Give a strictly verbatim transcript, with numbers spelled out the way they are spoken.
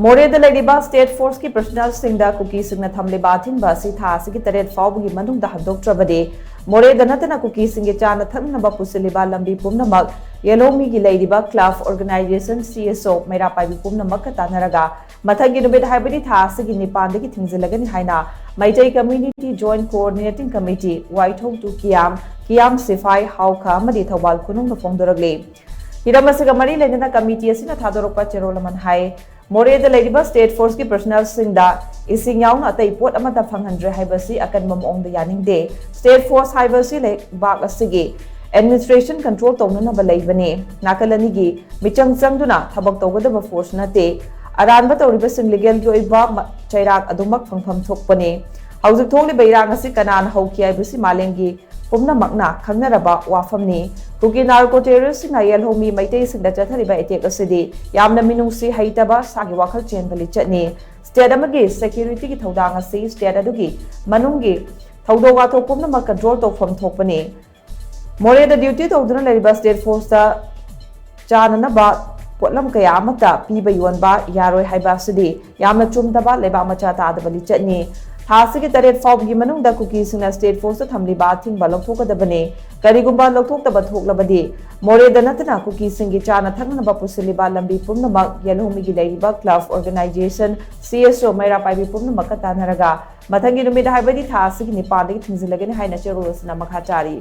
ꯃꯣꯔꯦꯗ ꯂꯩꯔꯤꯕ ꯁ꯭ꯇꯦꯠ ꯐꯣꯔꯁꯀꯤ ꯄꯔꯁꯣꯅꯦꯜꯁꯤꯡꯗ ꯀꯨꯀꯤꯁꯤꯡꯅ ꯊꯝꯂꯤꯕ ꯑꯊꯤꯡꯕ ꯑꯁꯤ ꯊꯥ ꯑꯁꯤꯒꯤ ꯇꯔꯦꯠ ꯐꯥꯎꯕꯒꯤ ꯃꯅꯨꯡꯗ ꯍꯟꯗꯣꯛꯇ꯭ꯔꯕꯗꯤ ꯃꯣꯔꯦꯗ ꯅꯠꯇꯅ ꯀꯨꯀꯤꯁꯤꯡꯒꯤ ꯆꯥꯅ ꯊꯛꯅꯅꯕ ꯄꯨꯁꯤꯜꯂꯤꯕ ꯂꯝꯕꯤ ꯄꯨꯝꯅꯃꯛ ꯌꯦꯜꯍꯧꯃꯤꯒꯤ ꯂꯩꯔꯤꯕ ꯀ꯭ꯂꯕ, ꯑꯣꯔꯒꯅꯥꯏꯖꯦꯁꯟ, ꯁꯤ ꯑꯦꯁ ꯑꯣ, ꯃꯩꯔꯥ ꯄꯥꯏꯕꯤ ꯄꯨꯝꯅꯃꯛꯀ ꯇꯥꯟꯅꯔꯒ ꯃꯊꯪꯒꯤ ꯅꯨꯃꯤꯠ, ꯍꯥꯏꯕꯗꯤ ꯊꯥ ꯑꯁꯤꯒꯤ ꯅꯤꯄꯥꯟꯗꯒꯤ ꯊꯤꯡꯖꯤꯜꯂꯒꯅꯤ ꯍꯥꯏꯅ Meitei community joint coordinating committee, Waithou to Kiyam, Kiyam Siphai, Haokha ꯑꯃꯗꯤ ꯊꯧꯕꯥꯜ ꯈꯨꯅꯨꯡꯗ ꯐꯣꯡꯗꯣꯔꯛꯂꯤ꯫ ꯍꯤꯔꯝ ꯑꯁꯤꯒ ꯃꯔꯤ ꯂꯩꯅꯅ ꯀꯃꯤꯇꯤ ꯑꯁꯤꯅ ꯊꯥꯗꯣꯔꯛꯄ ꯆꯦꯔꯣꯜ ꯑꯃꯅ ꯍꯥꯏ, ꯃꯣꯔꯦꯗ ꯂꯩꯔꯤꯕ ꯁ꯭ꯇꯦꯠ ꯐꯣꯔꯁꯀꯤ ꯄꯔꯁꯣꯅꯦꯜꯁꯤꯡꯗ ꯏꯁꯤꯡ ꯌꯥꯎꯅ ꯑꯇꯩ ꯄꯣꯠ ꯑꯃꯠꯇ ꯐꯪꯍꯟꯗ꯭ꯔꯦ ꯍꯥꯏꯕꯁꯤ ꯑꯀꯟꯕ ꯃꯑꯣꯡꯗ ꯌꯥꯅꯤꯡꯗꯦ꯫ ꯁ꯭ꯇꯦꯠ ꯐꯣꯔꯁ ꯍꯥꯏꯕꯁꯤ ꯂꯩꯕꯥꯛ ꯑꯁꯤꯒꯤ ꯑꯦꯗꯃꯤꯅꯤꯁꯇ꯭ꯔꯦꯁꯟ ꯀꯟꯇ꯭ꯔꯣꯜ ꯇꯧꯅꯅꯕ ꯂꯩꯕꯅꯤ꯫ ꯅꯥꯀꯜ ꯑꯅꯤꯒꯤ ꯃꯤꯆꯪ ꯆꯪꯗꯨꯅ ꯊꯕꯛ ꯇꯧꯒꯗꯕ ꯐꯣꯔꯁ ꯅꯠꯇꯦ꯫ ꯑꯔꯥꯟꯕ ꯇꯧꯔꯤꯕꯁꯤꯡ ꯂꯤꯒꯦꯜꯒꯤ ꯑꯣꯏꯕ ꯃ-, ꯆꯩꯔꯥꯛ ꯑꯗꯨꯃꯛ ꯐꯪꯐꯝ ꯊꯣꯛꯄꯅꯤ꯫ ꯍꯧꯖꯤꯛ ꯊꯣꯛꯂꯤꯕ ꯏꯔꯥꯡ ꯑꯁꯤ ꯀꯅꯥꯅ ꯍꯧꯈꯤ ꯍꯥꯏꯕꯁꯤ ꯃꯥꯂꯦꯝꯒꯤ ꯄꯨꯝꯅꯃꯛꯅ ꯈꯪꯅꯔꯕ ꯋꯥꯐꯝꯅꯤ꯫ ꯀꯨꯀꯤ ꯅꯥꯔꯀꯣ ꯇꯦꯔꯣꯔꯤꯁ꯭ꯠꯁꯤꯡꯅ ꯌꯦꯜꯍꯧꯃꯤ ꯃꯩꯇꯩꯁꯤꯡꯗ ꯆꯠꯊꯔꯤꯕ ꯑꯦꯇꯦꯛ ꯑꯁꯤꯗꯤ ꯌꯥꯝꯅ ꯃꯤꯅꯨꯡꯁꯤ ꯍꯩꯇꯕ, ꯁꯥꯒꯤ ꯋꯥꯈꯜ ꯆꯦꯟꯕ ꯂꯤꯆꯠꯅꯤ꯫ ꯁ꯭ꯇꯦꯠ ꯑꯃꯒꯤ ꯁꯦꯀ꯭ꯌꯨꯔꯤꯇꯤꯒꯤ ꯊꯧꯗꯥꯡ ꯑꯁꯤ ꯁ꯭ꯇꯦꯠ ꯑꯗꯨꯒꯤ ꯃꯅꯨꯡꯒꯤ ꯊꯧꯗꯣꯛ ꯋꯥꯊꯣꯛ ꯄꯨꯝꯅꯃꯛ ꯀꯟꯇ꯭ꯔꯣꯜ ꯇꯧꯐꯝ ꯊꯣꯛꯄꯅꯤ꯫ ꯃꯣꯔꯦꯗ ꯗ꯭ꯌꯨꯇꯤ ꯇꯧꯗꯨꯅ ꯂꯩꯔꯤꯕ ꯁ꯭ꯇꯦꯠ ꯐꯣꯔꯁꯇ ꯆꯥꯅꯅꯕ ꯄꯣꯠꯂꯝ ꯀꯌꯥ ꯑꯃꯠꯇ ꯄꯤꯕ ꯌꯣꯟꯕ ꯌꯥꯔꯣꯏ ꯍꯥꯏꯕ ꯑꯁꯤꯗꯤ ꯌꯥꯝꯅ ꯆꯨꯝꯗꯕ, ꯂꯩꯕꯥꯛ ꯃꯆꯥ ꯇꯥꯗꯕ ꯂꯤꯆꯠꯅꯤ꯫ ꯊꯥ ꯑꯁꯤꯒꯤ ꯇꯔꯦꯠ ꯐꯥꯎꯕꯒꯤ ꯃꯅꯨꯡꯗ ꯀꯨꯀꯤꯁꯤꯡꯅ ꯁ꯭ꯇꯦꯠ ꯐꯣꯔꯁꯇ ꯊꯝꯂꯤꯕ ꯑꯊꯤꯡꯕ ꯂꯧꯊꯣꯛꯀꯗꯕꯅꯤ꯫ ꯀꯔꯤꯒꯨꯝꯕ ꯂꯧꯊꯣꯛꯇꯕ ꯊꯣꯛꯂꯕꯗꯤ ꯃꯣꯔꯦꯗ ꯅꯠꯇꯅ ꯀꯨꯀꯤꯁꯤꯡꯒꯤ ꯆꯥꯅ ꯊꯛꯅꯅꯕ ꯄꯨꯁꯤꯜꯂꯤꯕ ꯂꯝꯕꯤ ꯄꯨꯝꯅꯃꯛ ꯌꯦꯜꯍꯧꯃꯤꯒꯤ ꯂꯩꯔꯤꯕ ꯀ꯭ꯂꯕ, ꯑꯣꯔꯒꯅꯥꯏꯖꯦꯁꯟ, ꯁꯤ ꯑꯦꯁ ꯑꯣ, ꯃꯩꯔꯥ ꯄꯥꯏꯕꯤ ꯄꯨꯝꯅꯃꯛꯀ ꯇꯥꯟꯅꯔꯒ ꯃꯊꯪꯒꯤ ꯅꯨꯃꯤꯠ, ꯍꯥꯏꯕꯗꯤ ꯊꯥ ꯑꯁꯤꯒꯤ ꯅꯤꯄꯥꯟꯗꯒꯤ ꯊꯤꯡꯖꯤꯜꯂꯒꯅꯤ ꯍꯥꯏꯅ ꯆꯦꯔꯣꯜ ꯑꯁꯤꯅ ꯃꯈꯥ ꯇꯥꯔꯤ꯫